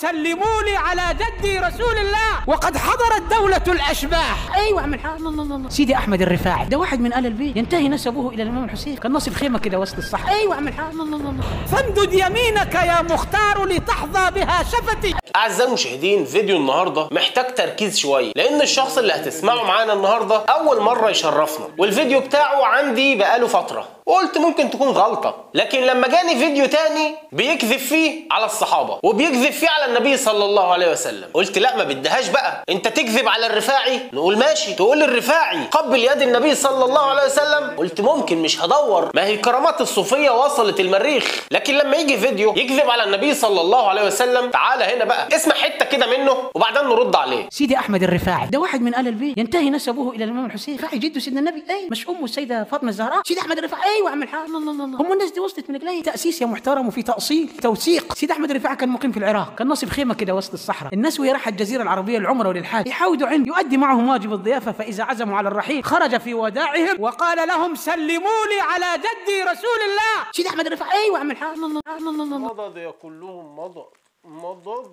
سلموا لي على جدي رسول الله وقد حضرت دولة الأشباح. أيوة عم الحاج. الله الله الله. سيدي أحمد الرفاعي ده واحد من آل البيت، ينتهي نسبه إلى الإمام الحسين، كان ناصب خيمة كده وسط الصحراء. أيوة عم الحاج. الله الله الله. فامدد يمينك يا مختار لتحظى بها شفتي. أعزائي المشاهدين، فيديو النهارده محتاج تركيز شوية، لأن الشخص اللي هتسمعه معانا النهارده أول مرة يشرفنا، والفيديو بتاعه عندي بقاله فترة، وقلت ممكن تكون غلطة، لكن لما جاني فيديو تاني بيكذب فيه على الصحابة وبيكذب فيه على النبي صلى الله عليه وسلم، قلت لا ما بدهاش بقى، انت تكذب على الرفاعي نقول ماشي، تقول الرفاعي قبل يد النبي صلى الله عليه وسلم، قلت ممكن مش هدور، ما هي الكرامات الصوفية وصلت المريخ، لكن لما يجي فيديو يكذب على النبي صلى الله عليه وسلم تعالى هنا بقى اسمع حتة كده منه وبعدين نرد عليه. سيدي أحمد الرفاعي ده واحد من آل البيت، ينتهي نسبه إلى الإمام الحسين، رفاعي جده سيدنا النبي، أي مش أمه السيدة فاطمة الزهراء، سيدي أحمد الرفاعي. ايوه عم الحاج. الله الله الله. هم الناس دي وصلت من رجلي تأسيس يا محترم، وفي تأصيل توثيق. سيدي احمد الرفاعي كان مقيم في العراق، كان ناصب خيمة كده وسط الصحراء، الناس وهي رايحة الجزيرة العربية للعمرة وللحاج يحاودوا عنده، يؤدي معهم واجب الضيافة، فاذا عزموا على الرحيل خرج في وداعهم وقال لهم سلموا لي على جدي رسول الله. سيدي احمد الرفاعي. ايوه عم الحاج. الله الله الله. مضض يا كلهم مضض مضض.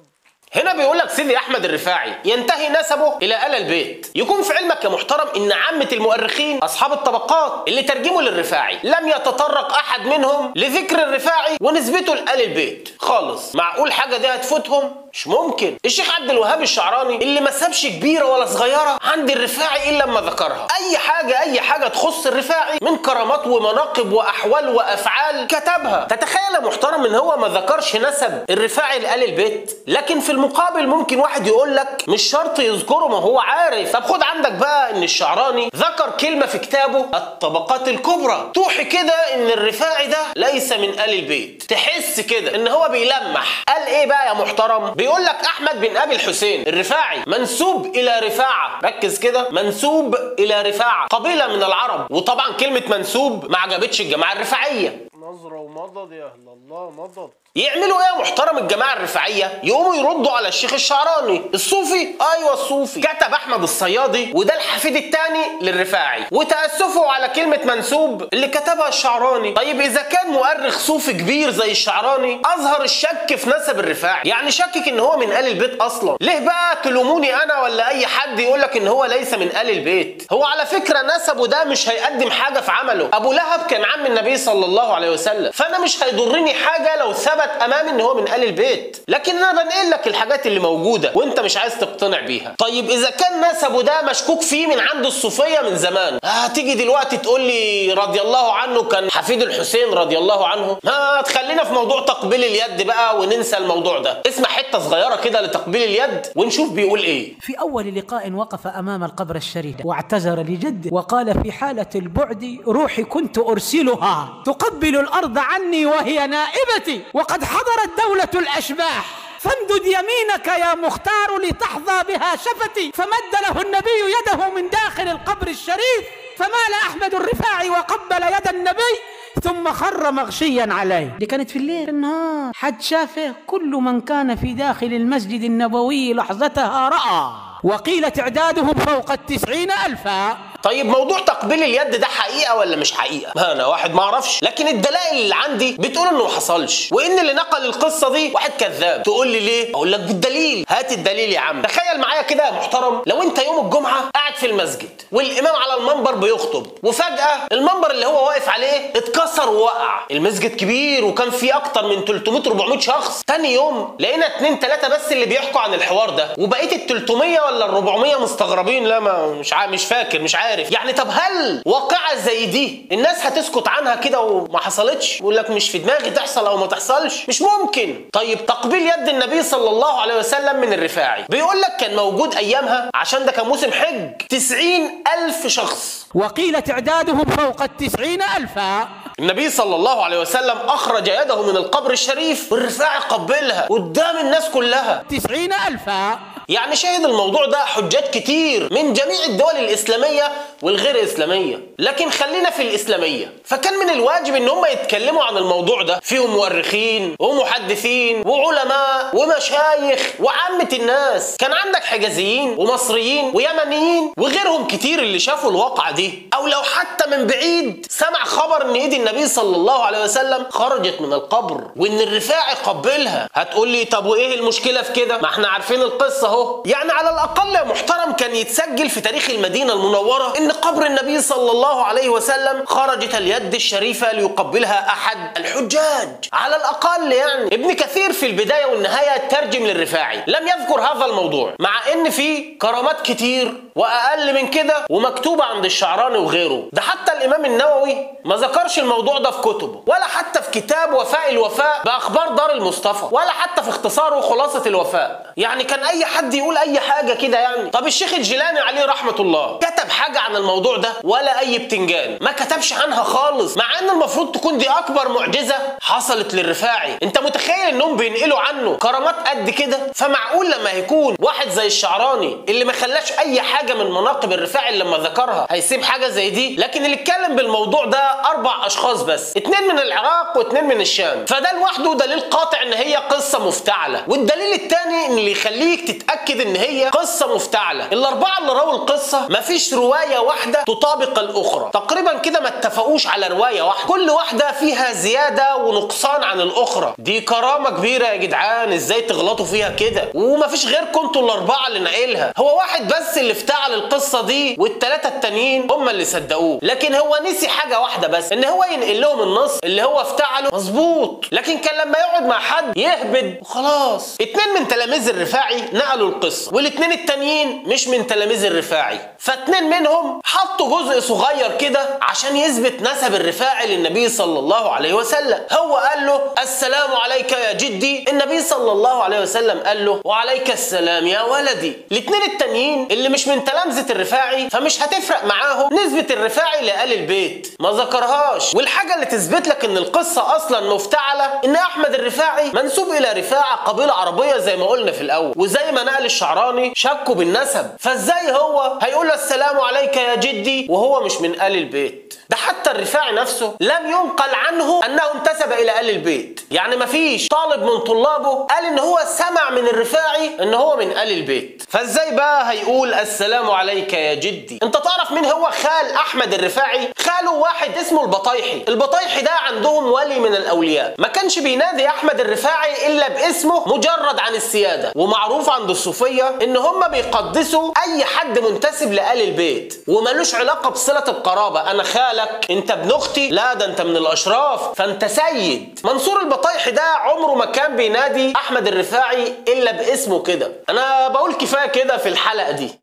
هنا بيقول لك سيدي احمد الرفاعي ينتهي نسبه الى آل البيت. يكون في علمك يا محترم ان عامة المؤرخين اصحاب الطبقات اللي ترجموا للرفاعي لم يتطرق احد منهم لذكر الرفاعي ونسبته لآل البيت خالص. معقول حاجة دي هتفوتهم؟ مش ممكن. الشيخ عبد الوهاب الشعراني اللي ما سابش كبيرة ولا صغيرة عند الرفاعي الا لما ذكرها، اي حاجة اي حاجة تخص الرفاعي من كرامات ومناقب واحوال وافعال كتبها. تتخيل يا محترم ان هو ما ذكرش نسب الرفاعي لآل البيت، لكن في المقابل ممكن واحد يقول لك مش شرط يذكره ما هو عارف. طب خد عندك بقى ان الشعراني ذكر كلمة في كتابه الطبقات الكبرى توحي كده ان الرفاعي ده ليس من آل البيت، تحس كده ان هو بيلمح. قال ايه بقى يا محترم؟ بيقول لك احمد بن ابي الحسين الرفاعي منسوب الى رفاعة، ركز كده، منسوب الى رفاعة قبيلة من العرب، وطبعا كلمة منسوب ما عجبتش الجماعة الرفاعيه. نظره ومضض يا اهل الله مضض. يعملوا ايه يا محترم الجماعة الرفاعيه؟ يقوموا يردوا على الشيخ الشعراني الصوفي. ايوه الصوفي. كتب احمد الصيادي وده الحفيد الثاني للرفاعي وتاسفوا على كلمة منسوب اللي كتبها الشعراني. طيب اذا كان مؤرخ صوفي كبير زي الشعراني اظهر الشك في نسب الرفاعي، يعني شكك ان هو من آل البيت اصلا، ليه بقى تلوموني انا ولا اي حد يقول لك ان هو ليس من آل البيت؟ هو على فكرة نسبه ده مش هيقدم حاجة في عمله. ابو لهب كان عم النبي صلى الله عليه وسلم، فانا مش هيضرني حاجة لو ثبت امامي ان هو من آل البيت، لكن انا بنقل لك الحاجات اللي موجودة وانت مش عايز تقتنع بيها. طيب اذا كان نسبه ده مشكوك فيه من عند الصوفية من زمان، هتيجي دلوقتي تقول لي رضي الله عنه كان حفيد الحسين رضي الله عنه؟ ما تخلينا في موضوع تقبيل اليد بقى وننسى الموضوع ده. اسمع حتة صغيرة كده لتقبيل اليد ونشوف بيقول ايه. في اول لقاء وقف امام القبر الشريف واعتذر لجده وقال في حاله البعد روحي كنت ارسلها تقبل الارض عني وهي نائبتي وقد حضرت دولة الأشباح، فامدد يمينك يا مختار لتحظى بها شفتي. فمد له النبي يده من داخل القبر الشريف، فمال أحمد الرفاعي وقبل يد النبي ثم خر مغشيا عليه. دي كانت في الليل، في النهار حد شافه؟ كل من كان في داخل المسجد النبوي لحظتها رأى، وقيل تعدادهم فوق 90,000. طيب موضوع تقبيل اليد ده حقيقة ولا مش حقيقة؟ انا واحد ما اعرفش، لكن الدلائل اللي عندي بتقول انه ما حصلش، وان اللي نقل القصة دي واحد كذاب. تقول لي ليه؟ اقول لك بالدليل. هات الدليل يا عم. تخيل معايا كده يا محترم، لو انت يوم الجمعة قاعد في المسجد والامام على المنبر بيخطب، وفجاة المنبر اللي هو واقف عليه اتكسر ووقع. المسجد كبير وكان فيه اكتر من 300 400 شخص. تاني يوم لقينا 2 3 بس اللي بيحكوا عن الحوار ده، وبقية ال 300 ولا ال 400 مستغربين، لا ما مش فاكر مش عارف يعني. طب هل واقعة زي دي الناس هتسكت عنها كده وما حصلتش؟ يقول لك مش في دماغي تحصل او ما تحصلش، مش ممكن. طيب تقبيل يد النبي صلى الله عليه وسلم من الرفاعي بيقول لك كان موجود ايامها، عشان ده كان موسم حج، 90,000 شخص، وقيل تعدادهم فوق 90,000. النبي صلى الله عليه وسلم اخرج يده من القبر الشريف والرفاعي قبلها قدام الناس كلها، 90,000. يعني شهد الموضوع ده حجاج كتير من جميع الدول الإسلامية والغير اسلامية، لكن خلينا في الاسلامية. فكان من الواجب ان هم يتكلموا عن الموضوع ده، فيهم مؤرخين ومحدثين وعلماء ومشايخ وعامة الناس، كان عندك حجازيين ومصريين ويمنيين وغيرهم كتير اللي شافوا الواقعة دي، او لو حتى من بعيد سمع خبر ان ايد النبي صلى الله عليه وسلم خرجت من القبر وان الرفاعي قبلها. هتقول لي طب وايه المشكلة في كده؟ ما احنا عارفين القصة اهو. يعني على الاقل يا محترم كان يتسجل في تاريخ المدينة المنورة ان قبر النبي صلى الله عليه وسلم خرجت اليد الشريفة ليقبلها احد الحجاج، على الاقل يعني. ابن كثير في البداية والنهاية ترجم للرفاعي لم يذكر هذا الموضوع، مع ان في كرامات كتير واقل من كده ومكتوبه عند الشعراني وغيره. ده حتى الامام النووي ما ذكرش الموضوع ده في كتبه، ولا حتى في كتاب وفاء الوفاء باخبار دار المصطفى، ولا حتى في اختصاره خلاصه الوفاء. يعني كان اي حد يقول اي حاجة كده يعني. طب الشيخ الجيلاني عليه رحمه الله كتب حاجة عن الموضوع ده ولا اي بتنجان؟ ما كتبش عنها خالص، مع ان المفروض تكون دي اكبر معجزه حصلت للرفاعي. انت متخيل انهم بينقلوا عنه كرامات قد كده؟ فمعقول لما هيكون واحد زي الشعراني اللي ما خلاش اي حاجة من مناقب الرفاعي اللي لما ذكرها هيسيب حاجة زي دي؟ لكن اللي اتكلم بالموضوع ده 4 اشخاص بس، 2 من العراق و2 من الشام، فده لوحده دليل قاطع ان هي قصة مفتعله. والدليل الثاني ان اللي يخليك تتاكد ان هي قصة مفتعله، ال4 اللي رووا القصة مفيش رواية واحدة تطابق الاخرى، تقريبا كده ما اتفقوش على رواية واحدة، كل واحدة فيها زيادة ونقصان عن الاخرى. دي كرامة كبيرة يا جدعان، ازاي تغلطوا فيها كده؟ ومفيش غيركم انتوا ال4 اللي ناقلها، هو واحد بس اللي افتعل القصة دي وال3 التانيين هم اللي صدقوه. لكن هو نسي حاجة واحدة بس، ان هو ينقل لهم النص اللي هو افتعله مظبوط، لكن كان لما يقعد مع حد يهبد وخلاص. 2 من تلاميذ الرفاعي نقلوا القصة، وال2 التانيين مش من تلاميذ الرفاعي، ف2 منهم حطوا جزء صغير كده عشان يثبت نسب الرفاعي للنبي صلى الله عليه وسلم. هو قال له السلام عليك يا جدي، النبي صلى الله عليه وسلم قال له وعليك السلام يا ولدي. ال2 التانيين اللي مش من تلامذة الرفاعي فمش هتفرق معاهم نسبة الرفاعي لآل البيت، ما ذكرهاش. والحاجة اللي تثبت لك ان القصة اصلا مفتعلة ان احمد الرفاعي منسوب الى رفاعة قبيلة عربية زي ما قلنا في الاول، وزي ما نقل الشعراني شكوا بالنسب، فازاي هو هيقول له السلام عليك يا جدي وهو مش من آل البيت؟ ده حتى الرفاعي نفسه لم ينقل عنه انه انتسب الى آل البيت، يعني مفيش طالب من طلابه قال ان هو سمع من الرفاعي ان هو من آل البيت، فازاي بقى هيقول السلام عليك يا جدي؟ انت تعرف مين هو خال احمد الرفاعي؟ خاله واحد اسمه البطايحي، البطايحي ده عندهم ولي من الاولياء، ما كانش بينادي احمد الرفاعي الا باسمه مجرد عن السيادة، ومعروف عند الصوفية ان هم بيقدسوا اي حد منتسب لآل البيت ومالوش علاقة بصله القرابة، انا خالك، انت ابن اختي، لا ده انت من الاشراف فانت سيد. منصور البطايحي ده عمره ما كان بينادي احمد الرفاعي الا باسمه كده. انا بقول كفاية كده في الحلقة دي.